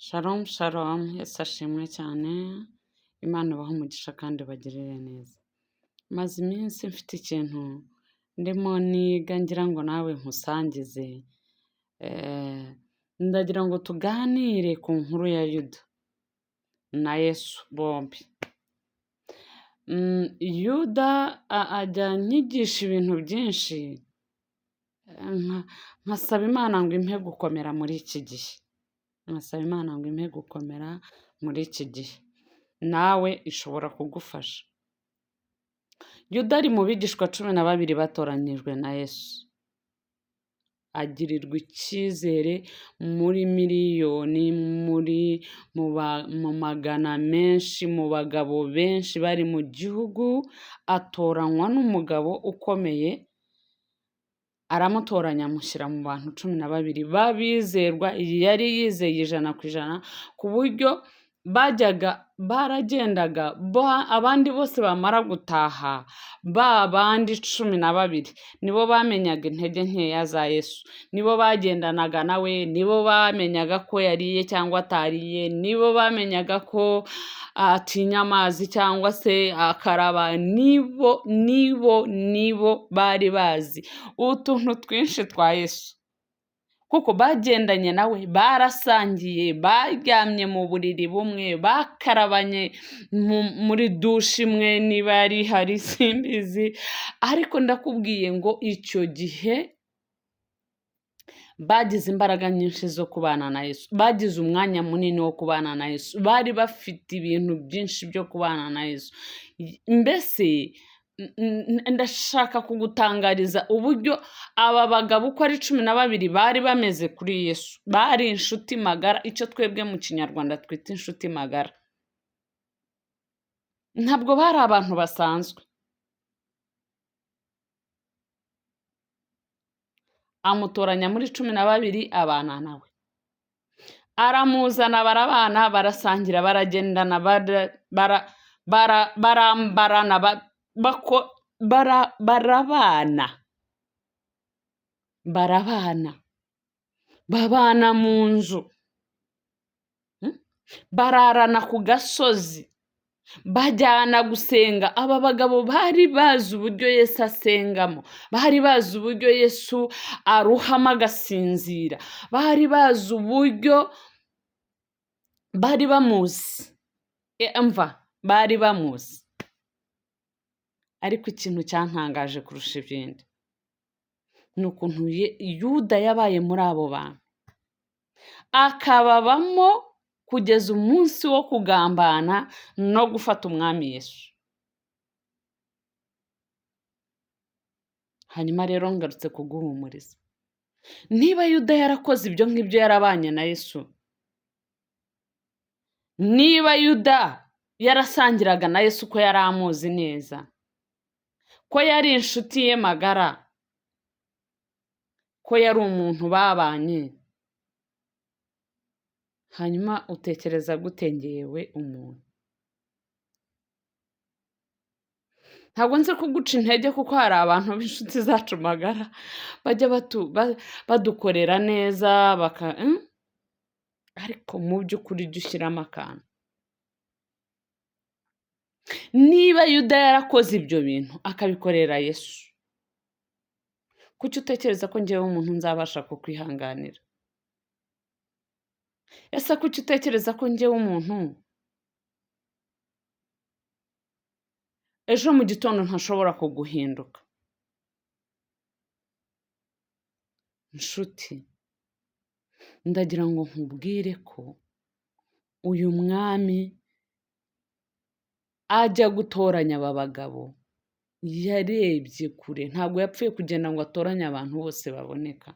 Shalom shalom, Yesu ashimwe cyane, Imana ibahe umugisha kandi ibagirire neza. Maze iminsi mfite ikintu ndimo niga ngira ngo nawe nkusangize, ndagira ngo tuganire ku nkuru ya Yuda na Yesu bombi. Yuda ajya anyigisha ibintu byinshi, nkasaba Imana ngo impe gukomera muri iki gihe, nkasaba Imana ngo impe gukomera muri iki gihe, nawe ishobora kugufasha. Yuda ari mu bigishwa 12 batoranyijwe na Yesu, agirirwa icyizere muri miliyoni, mu magana menshi, mu bagabo benshi bari mu gihugu, atoranywa n'umugabo ukomeye, aramutoranya amushyira mu bantu 12 b'abizerwa, yari yizeye 100%, ku buryo baragendaga, abandi bose bamara gutaha, ba bandi 12 nibo bamenyaga intege nkeya za Yesu, nibo bagendanaga nawe, nibo bamenyaga ko yariye cyangwa atariye, nibo bamenyaga ko atinya amazi cyangwa se akaraba, nibo bari bazi utuntu twinshi twa Yesu, kuko bagendanye nawe, barasangiye, baryamye mu buriri bumwe, bakarabanye muri dushe imwe niba yari ihari simbizi, ariko ndakubwiye ngo icyo gihe bagize imbaraga nyinshi zo kubana na Yesu, bagize umwanya munini wo kubana na Yesu, bari bafite ibintu byinshi byo kubana na Yesu. Mbese ndashaka kugutangariza uburyo aba bagabo uko ari 12 bari bameze kuri Yesu, bari inshuti magara, icyo twebwe mu kinyarwanda twita inshuti magara. Ntabwo bari abantu basanzwe. Amutoranya muri 12 abana nawe, aramuzana, barabana, barasangira, baragendana, barambarana, barabana, barabana, babana mu nzu, bararana ku gasozi, bajyana gusenga. Aba bagabo bari bazi uburyo Yesu asengamo, bari bazi uburyo Yesu aruhama agasinzira, bari bazi uburyo bari bamuzi, mva bari bamuzi. Ariko ikintu cyantangaje kurusha ibindi ni ukuntu Yuda yabaye muri abo bantu, akababamo kugeza umunsi wo kugambana no gufata umwami Yesu. Hanyuma rero ngarutse kuguhumuriza, niba Yuda yarakoze ibyo ngibyo yarabanye na Yesu, niba Yuda yarasangiraga na Yesu ko yari amuzi neza, ko yari inshuti ye magara, ko yari umuntu babanye, hanyuma utekereza gute ngewe umuntu? Ntabwo nzi kuguca intege kuko hari abantu b'inshuti zacu magara bajya badukorera neza baka, Ariko mu by'ukuri jya ushyiramo akantu. Niba Yuda yarakoze ibyo bintu akabikorera Yesu, kuki utekereza ko ngewe umuntu nzabasha kukwihanganira? Ese kuki utekereza ko ngewe umuntu ejo mu gitondo ntashobora kuguhinduka? Nshuti, ndagira ngo nkubwire ko uyu mwami ajya gutoranya aba bagabo yarebye kure, ntabwo yapfuye kugenda ngo atoranye abantu bose baboneka,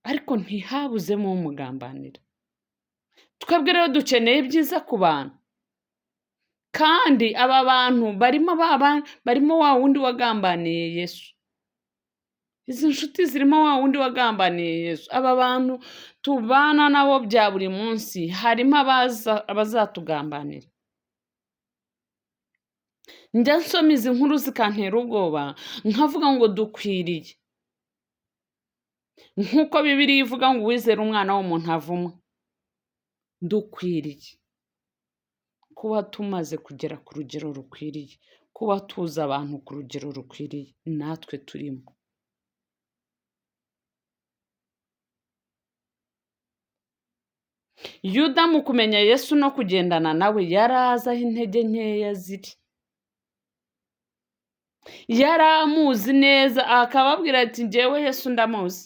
ariko ntihabuzemo umugambanira. Twebwe rero dukeneye ibyiza ku bantu, kandi aba bantu barimo wa wundi wagambaniye Yesu. Izi nshuti zirimo wa wundi wagambaniye Yesu. Aba bantu tubana nabo bya buri munsi harimo abazatugambanira. Njya nsoma izi nkuru zikantera ubwoba, nkavuga ngo dukwiriye. Nk'uko Bibiliya ivuga ngo uwizera umwana w'umuntu avumwe. Dukwiriye kuba tumaze kugera ku rugero rukwiriye, kuba tuzi abantu ku rugero rukwiriye, natwe turimo. Yuda mu kumenya Yesu no kugendana nawe yari azi aho intege nkeya ziri, yari amuzi neza, akababwira ati njyewe Yesu ndamuzi.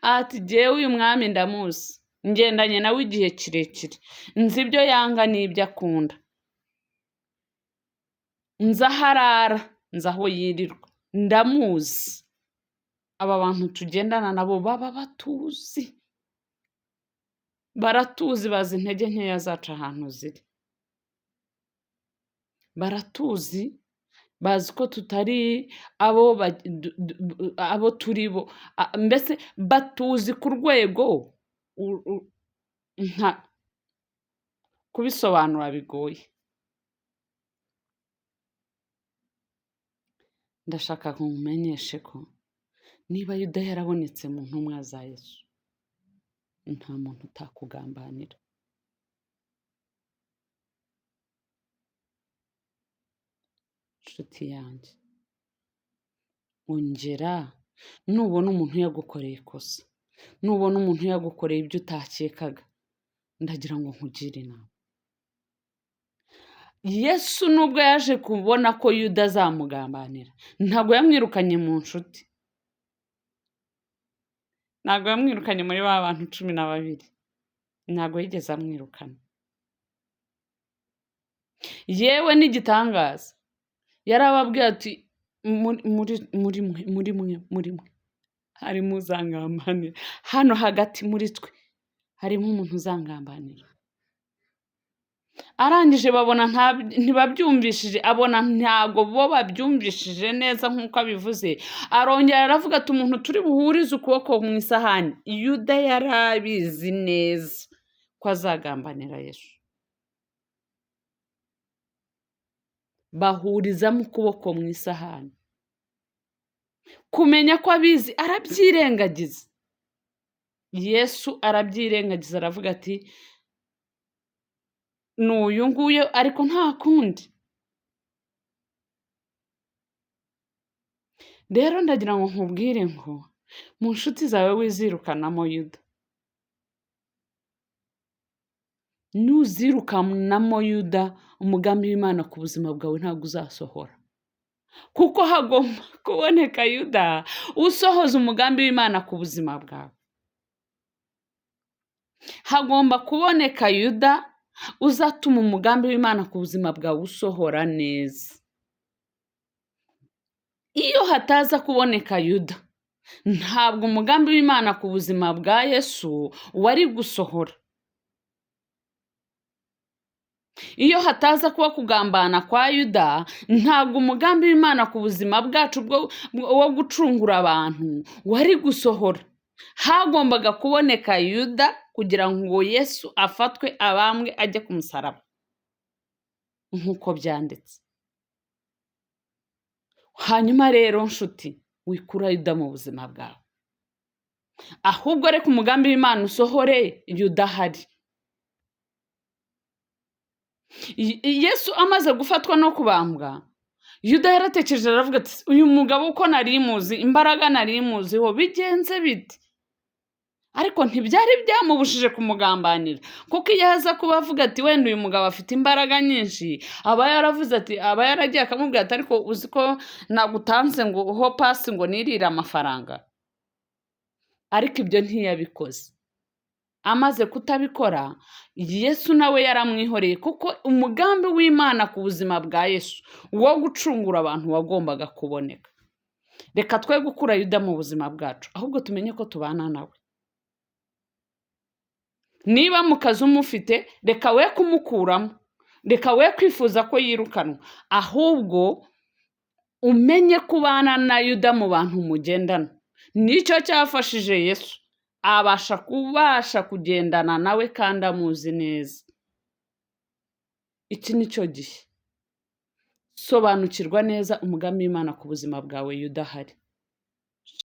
Ati jyewe uyu mwami ndamuzi, ngendanye nawe igihe kirekire, nzi ibyo yanga n'ibyo akunda, nzi aho arara, nzi aho yirirwa, ndamuzi. Aba bantu tugendana nabo baba batuzi, baratuzi, bazi intege nkeya zacu ahantu ziri, baratuzi, bazi ko tutari abo turi bo, mbese batuzi ku rwego nka kubisobanura bigoye. Ndashaka nkumenyeshe ko niba Yuda yarabonetse mu ntumwa za Yesu, nta muntu utakugambanira. Nshuti yanjye, ongera nubona umuntu yagukoreye ikosa, nubona umuntu yagukoreye ibyo utakekaga, ndagira ngo nkugire inama. Yesu nubwo yaje kubona ko Yuda azamugambanira, ntabwo yamwirukanye mu nshuti, ntabwo yamwirukanye muri ba bantu 12, ntabwo yigeze amwirukana. Yewe n'igitangaza, yarababwiye ati muri mwe harimo uzangambanira, hano hagati muri twe harimo umuntu uzangambanira. Arangije babona ntibabyumvishije, abona ntabwo bo babyumvishije neza nk'uko abivuze, arongera aravuga ati umuntu turi buhurize ukuboko mu isahani. Yuda yarabizi neza ko azagambanira Yesu, bahurizamo ukuboko mu isahani. Kumenya ko abizi arabyirengagiza, Yesu arabyirengagiza, aravuga ati n'uyu nguyu, ariko nta kundi. Rero ndagira ngo nkubwire ngo mu nshuti zawe wizirukanamo Yuda, nuzirukanamo Yuda, umugambi w'Imana ku buzima bwawe ntabwo uzasohora, kuko hagomba kuboneka Yuda usohoza umugambi w'Imana ku buzima bwawe. Hagomba kuboneka Yuda uzatuma umugambi w'Imana ku buzima bwawe usohora neza. Iyo hataza kuboneka Yuda, ntabwo umugambi w'Imana ku buzima bwa Yesu wari gusohora. Iyo hataza kuba kugambana kwa Yuda, ntabwo umugambi w'Imana ku buzima bwacu wo gucungura abantu wari gusohora. Hagombaga kuboneka Yuda kugira ngo Yesu afatwe, abambwe, ajye ku musaraba nk'uko byanditse. Hanyuma rero nshuti, wikura Yuda mu buzima bwawe, ahubwo reka umugambi w'Imana usohore Yuda ahari. Yesu amaze gufatwa no kubambwa, Yuda yaratekereje aravuga ati uyu mugabo uko nari muzi, imbaraga nari muziho, bigenze bite? Ariko ntibyari byamubujije kumugambanira, kuko iyo aza kuba avuga ati wenda uyu mugabo afite imbaraga nyinshi, aba yaravuze ati, aba yaragiye akamubwira ati ariko uzi ko nagutanze ngo ho pasi ngo nirire amafaranga. Ariko ibyo ntiyabikoze. Amaze kutabikora, Yesu nawe yaramwihoreye, kuko umugambi w'Imana ku buzima bwa Yesu wo gucungura abantu wagombaga kuboneka. Reka twe gukura Yuda mu buzima bwacu, ahubwo tumenye ko tubana nawe. Niba mu kazi umufite, reka we kumukuramo, reka we kwifuza ko yirukanwa, ahubwo umenye kubana na Yuda mu bantu mugendana. Nicyo cyafashije Yesu, abasha kubasha kugendana nawe kandi amuzi neza. Iki nicyo gihe. Sobanukirwa neza umugambi w'Imana ku buzima bwawe, Yuda ahari.